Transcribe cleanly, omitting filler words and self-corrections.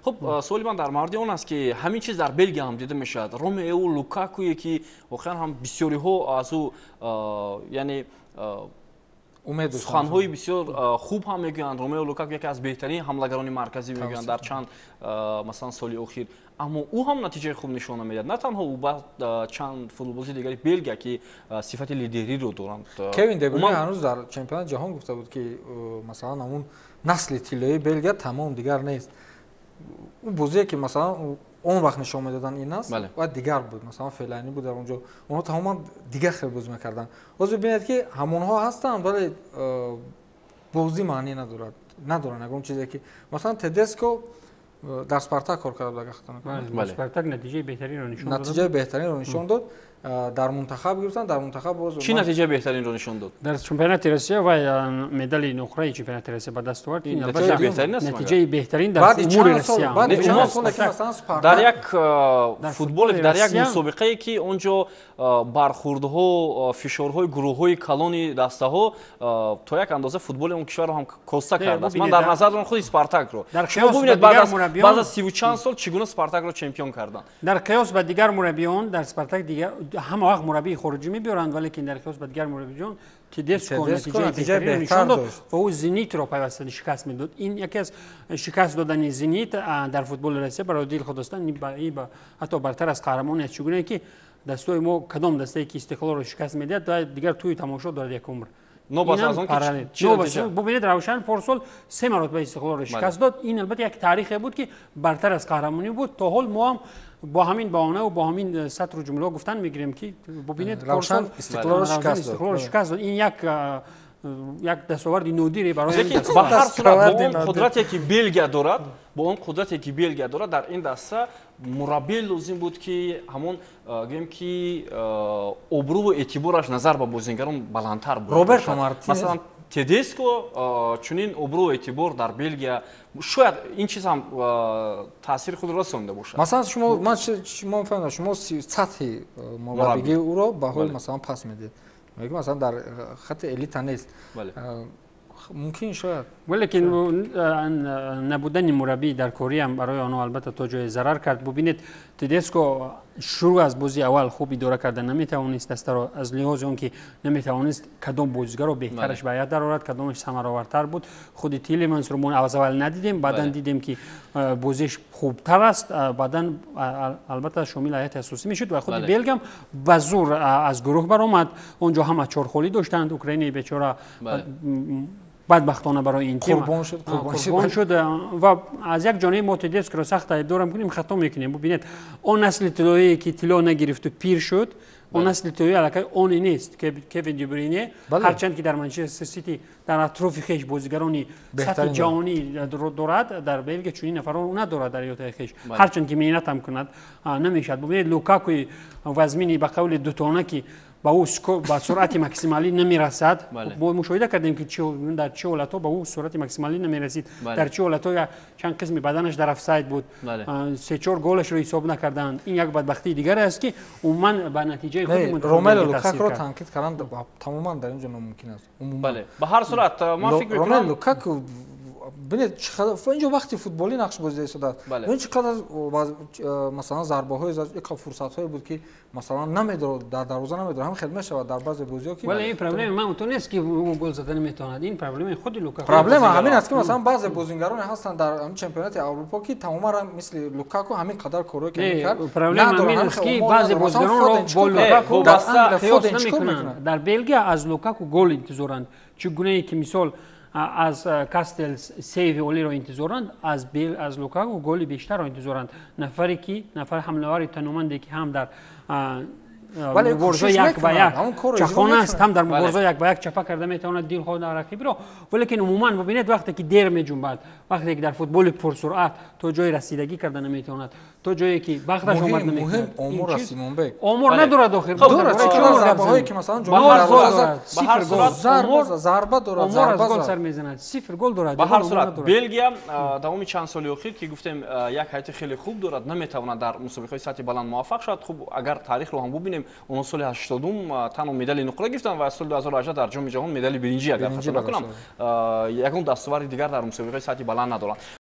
Хуб, суоли ман дар мавриди он аст, ки ҳамин чиз дар Белгия ҳам дида мешавад. Ромео Лукакуе, ки воқеан ҳам бисёриҳо аз ӯ, яъне, суханҳои бисёр хуб ҳам мегӯянд. Ромео Лукаку яке аз беҳтарин ҳамлагарони марказӣ мегӯянд дар чанд, масалан, соли охир, аммо ӯ ҳам натиҷаи хуб нишон намедиҳад. На танҳо ӯ, ба чанд футболбози дигари Белгия, ки сифати лидериро доранд. Кевин Дебрюйне ҳанӯз дар чемпионати ҷаҳон гуфта буд, ки, масалан, ҳамун насли тиллоии Белгия тамом, дигар нест. Ӯ бозие, ки, масалан, он вақт нишон медоданд, ин аст ва дигар буд. Масалан, Фелайни буд дар он ҷо, онҳо тамоман дигар хел бозӣ мекарданд. Ҳозир бинед, ки ҳамонҳо ҳастанд, вале бозӣ маънӣ надорад, надоранд ягон чизе, ки, масалан, Тедеско дар Спартак кор карда буд, агар хато накунам. Спартак натиҷаи беҳтаринро нишон дод. Натиҷаи беҳтаринро нишон дод, дар мунтахаб гирифтан, дар мунтахаб боз. Чӣ натиҷаи беҳтаринро нишон дод? Дар чемпионати Россия вай медали нуқраи чемпионати Россия ба даст овард. Натиҷаи беҳтарин дар умури Россия. Дар як футболе, дар як мусобиқае, ки он ҷо бархурдҳо, фишорҳои гурӯҳҳои калони дастаҳо то як андоза футболи он кишварро ҳам коста кардааст. Ман дар назар дорам худи Спартакро. Шумо бубинед, баъд аз 30-у чанд сол чӣ гуна Спартакро чемпион карданд. Дар қиёс ба дигар мураббиён, дар Спартак дигар ҳама вақт мураббии хориҷӣ мебиёранд, валекин дар қиёс ба дигар мураббиён Тедеско натиҷаи беҳтаринро нишон дод ва ӯ Зенитро пайваста шикаст медод. Ин яке аз шикаст додани Зенит дар футболи Россия барои дил худостан ҳатто бартар аз қаҳрамони аст. Чӣ гуна ки дастҳои мо, кадом дастае ки Истиқлолро шикаст медиҳад, дигар тӯи тамошо дорад як умр. Бубинед, Равшан порсол се маротиба Истиқлолро шикаст дод. Ин албатта як таърихе буд, ки бартар аз қаҳрамонӣ буд. То ҳол мо ҳам бо ҳамин баҳонаву бо ҳамин сатру ҷумлаҳо гуфтан мегирем, ки бубинед, Равшан Истиқлолро шикаст дод. Ин як дастоварди нодире барои Ба ҳар сурат, бо он қудрате, ки Белгия дорад, бо он қудрате, ки Белгия дорад, дар ин даста мураббие лозим буд, ки ҳамон, гӯем ки, обрӯву эътибораш назар ба бозингарон баландтар буд. Роберто Мартинес. Масалан, Тедеско чунин обрӯву эътибор дар Белгия, шояд ин чиз ҳам таъсири худро расонда бошад. Масалан, шумо, ман шумо фаҳмидам, шумо сатҳи мураббигии ӯро баҳои, масалан, пас медиҳед, мегӯ, масалан, дар хатти элита нест. Мумкин, шояд. Валекин набудани мураббӣ дар кориам барои онҳо албатта то ҷое зарар кард. Бубинед, Тедеско шурӯъ аз бозии аввал хуб идора карда наметавонист дастаро, аз лиҳози он ки наметавонист кадом бозигарро беҳтараш ба ҳайат дарорад, кадомаш самаровартар буд. Худи Тилемансро мо аз аввал надидем, баъдан дидем, ки бозиш хубтар аст, баъдан албатта шомили ҳайати асосӣ мешуд. Ва худи Белгиям ба зур аз гурӯҳ баромад. Он ҷо ҳама чорхолӣ доштанд. Украинаи бечора бадбахтона барои ин тим қурбон шуд. Ва аз як ҷониби мо Тедескиро сахт айбдорам кунем, хато мекунем. Бубинед, он насли тиллоие, ки тилло нагирифту пир шуд, он насли тиллоӣ аллакай оне нест. Кевин Дебрюйне, ҳарчанд ки дар Манчестер Сити дар атрофи хеш бозигарони сатҳи ҷаҳонӣ дорад, дар Белгия чунин нафарро надорад дар иҳотаи хеш. Ҳарчанд ки меҳнатам кунад, намешавад. Бубинед, Лукакуи вазмини, ба қавли дутона, ки ба ӯ ба суръати максималӣ намерасад. Мо мушоҳида кардем, ки дар чӣ ҳолатҳо ба ӯ суръати максималӣ намерасид, дар чӣ ҳолатҳо чанд қисми баданаш дар офсайд буд, се-чор голашро ҳисоб накарданд. Ин як бадбахтии дигаре аст, ки умуман ба натиҷаи худи Ромело Лукакуро танқид кардан тамоман дар ин ҷо номумкин аст. Ба ҳар сурат, ман фикр мекунам, Ромело Лукаку, бинед, инҷо вақти футболӣ нақш бозида истодааст. Бинед, чӣ қадар, масалан, зарбаҳое зад, фурсатҳое буд, ки, масалан, намедорад, дар дарвоза намедорад. Ҳам хел мешавад дар баъзе бозиҳо, ки Вале ин проблема ман то нест, ки ӯ гол зада наметавонад. Ин проблемаи худи Лукаку. Проблема ҳамин аст, ки, масалан, баъзе бозингароне ҳастанд дар чемпионати Аврупо, ки тамоман мисли Лукаку ҳамин қадар корҳое, ки мекард, проблема ҳамин аст, ки баъзе бозигаронро бо Лукаку қиёс намекунанд. Дар Белгия аз Лукаку гол интизоранд, чӣ гунае ки, мисол, аз Кастелс сейви олиро интизоранд, аз Лукаку голи бештарро интизоранд. Нафаре ки, нафар ҳамлавари таноманде, ки ҳам дар мубориза як ба як чахон аст, ҳам дар мубориза як ба як чапа карда метавонад дилхоҳ рақибро. Валекин умуман бубинед, вақте ки дер меҷунбад, вақте ки дар футболи пурсуръат то ҷои расидагӣ карда наметавонад, то ҷое ки бахташ омад намекунад. Омор аст, Симонбек. Омор надорад охир. Дорад, зарбаҳое ки, масалан, зарба дорад. Омор аз гол сар мезанад, сифр гол дорад. Ба ҳар сурат, Белгия давоми чанд соли охир, ки гуфтем, як ҳайати хеле хуб дорад, наметавонад дар мусобиқаҳои сатҳи баланд муваффақ шавад. Хуб, агар таърихро ҳам бубинем, онҳо соли 80-ум танҳо медали нуқра гирифтанд ва соли 2018 дар Ҷоми ҷаҳон медали биринҷӣ, агар хато накунам. Ягон дастоварди дигар дар мусобиқаи сатҳи баланд надоранд.